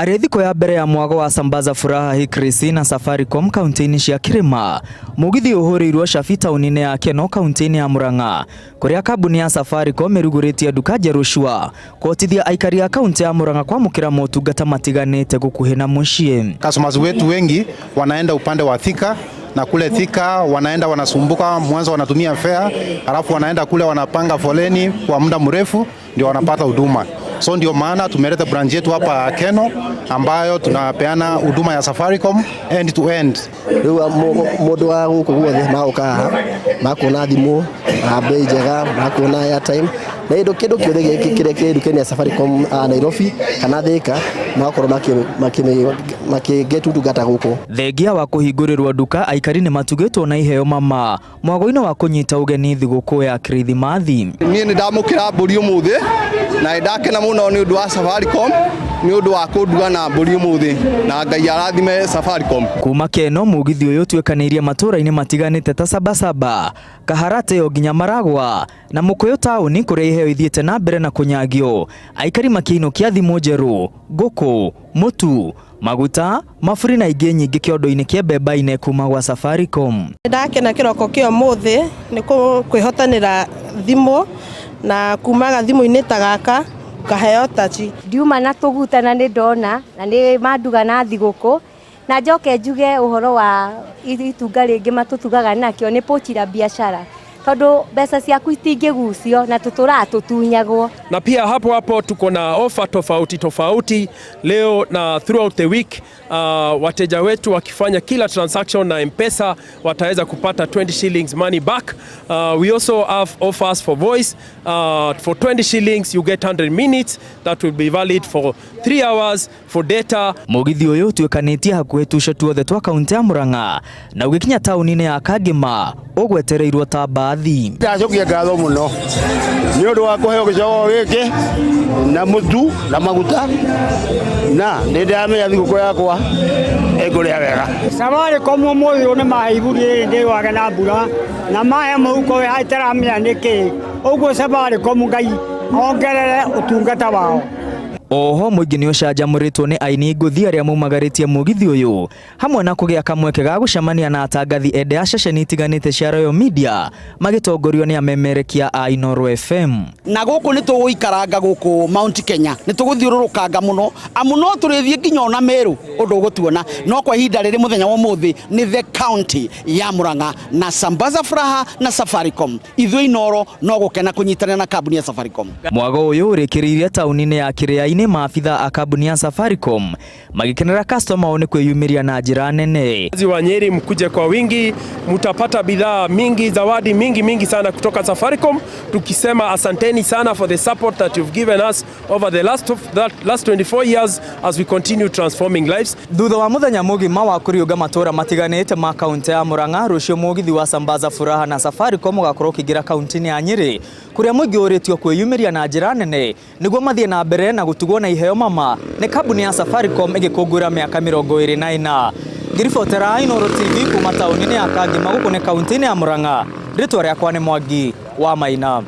Arĩ thikũ ya mbere ya mwago wa Sambaza Furaha hii Krisi na Safaricom kaunti-inĩ cia Kĩrĩma, mũgithi ũhũrĩirwo cabi taũni-inĩ ya Keno kaunti-inĩ ya Murang'a kũrĩa kambuni ya Safaricom ĩrugũrĩtie nduka njerũ cua kũhotithia aikari a kaunti ya Murang'a kwamũkĩra motungata matiganĩte gũkuhĩ na mũciĩ. Customers wetu wengi wanaenda upande wa Thika na kule Thika wanaenda wanasumbuka, mwanzo wanatumia fare, alafu wanaenda kule wanapanga foleni kwa muda mrefu ndio wanapata huduma. So ndio maana tumeleta branch yetu hapa Keno ambayo tunapeana huduma ya Safaricom end to end. Riu mundu wa guku guothe magoka haha makuona thimu na bei njega, makuona airtime na indo kindu kiothe kiria ki nduka-inĩ ya Safaricom Nairobi kana Thika, magakorwo makĩget ũtungata gũkũ. Thengia wa kũhingũrĩrwo nduka, aikari nĩ matugĩtwo na iheo mama mwago-inĩ wa kũnyita ũgeni thigũkũ ya Kirithimathi. Niĩ nĩ ndamũkĩra mbũri ũmũthĩ na nĩ ndakena mũno nĩ ũndũ wa Safaricom, nĩ ũndũ wa kũnduga na mbũri ũmũthĩ, na Ngai arathime Safaricom. Kuma Keno, mũgithi ũyũ ũtuĩkanĩirie matũra-inĩ matiganĩte ta Sabasaba, Kaharate o nginya Maragwa na Mũkũyũ taũni, kũrĩa iheo ithiĩte na mbere na kũnyagio, aikari makĩinũkia thimũ njerũ, ngũkũ, mũtu, maguta, maburi na ingĩ nyingĩ kĩondo-inĩ kĩa Mbemba-inĩ kuma gwa Safaricom. Ndakena kĩroko kĩa ũmũthĩ nĩ kwĩhotanĩra thimũ na kumaga thimũ-inĩ ta gaka ngaheo tachi. Ndiuma na tũguta na nĩ ndona na nĩ manduga na thigũkũ, na njoke njuge ũhoro wa itunga rĩngĩ matũtugaga nakĩo nĩ pochi la biashara, tondũ mbeca ciaku itingĩgucio na tũtũraga tũtunyagwo. Na pia hapo hapo tuko na ofa tofauti tofauti leo na throughout the week. Wateja wetu wakifanya kila transaction na M-Pesa wataweza kupata 20 shillings money back. We also have offers for voice. For 20 shillings you get 100 minutes that will be valid for 3 hours for data. Mũgithi ũyũ ũtuĩkanĩtie hakuhĩ tuce tuothe twa kaunti ya Murang'a na ũgĩkinya taũni-inĩ ya Kangema ũgwetereirwo ta mbathi. Ndacokia ngatho mũno nĩ ũndũ wa kũheo gĩcogo gĩkĩ na mũtu na maguta, na nĩ ndĩramenya thigũkũ yakwa ĩngũrĩa wega. Safaricom ũmũthĩ ũyũ nĩ mahe iburi rĩrĩ ndĩwage na mbura na mahe mũhuko wĩ haha itaramenya nĩkĩ ũguo. Safaricom, Ngai ongerere ũtungata wao. Oho mũingĩ nĩ ũcanjamũrĩtwo nĩ aini ngũthi arĩa maumagarĩtie mũgithi ũyũ, hamwe na kũgĩa kamweke ga gũcemania na atangathi ende a ceceni itiganĩte cia Royal Media magĩtongorio nĩ amemerekia a Inooro FM. Na gũkũ nĩ tũgũikaranga gũkũ Mount Kenya, nĩ tũgũthiũrũrũkanga mũno, amu no tũrĩthiĩ nginya ona Meru ũndũ ũgũtuona, no kwa ihinda rĩrĩ mũthenya wa ũmũthĩ nĩ the county ya Murang'a na Sambaza Furaha na Safaricom. Ithuĩ Inooro no gũkena kũnyitanĩra na kambuni ya Safaricom. Mwago ũyũ ũrĩkĩrĩirie taũni-inĩ ya Kĩrĩa-inĩ, maabitha a kambuni ya Safaricom magĩkenera customer ao nĩ kwĩyumĩria na njĩra nene. Wakazi wa Nyeri, mkuje kwa wingi, mutapata bidhaa mingi, zawadi mingi mingi sana kutoka Safaricom, tukisema asanteni sana for the support that you've given us over the last 24 years as we continue transforming lives. Thutha wa muthenya mugima wa kũriũnga matũra matiganĩte ma kaunti ya Murang'a, rũciũ mũgithi wa Sambaza Furaha na Safaricom ũgakorwo ũkĩingĩra kaunti-inĩ ya Nyĩrĩ, kũrĩa mũingĩ ũrĩtio kwĩyumĩria na njĩra nene nĩguo mathiĩ na mbere na gũtugwo na iheo mama nĩ kambuni ya Safaricom ĩgĩkũngũĩra mĩaka 24. Ngĩribotera Inooro TV kuma taũni-inĩ ya Kangema gũkũ nĩ kaunti-inĩ ya Murang'a, rĩtwa rĩakwa nĩ Mwangi wa Maina.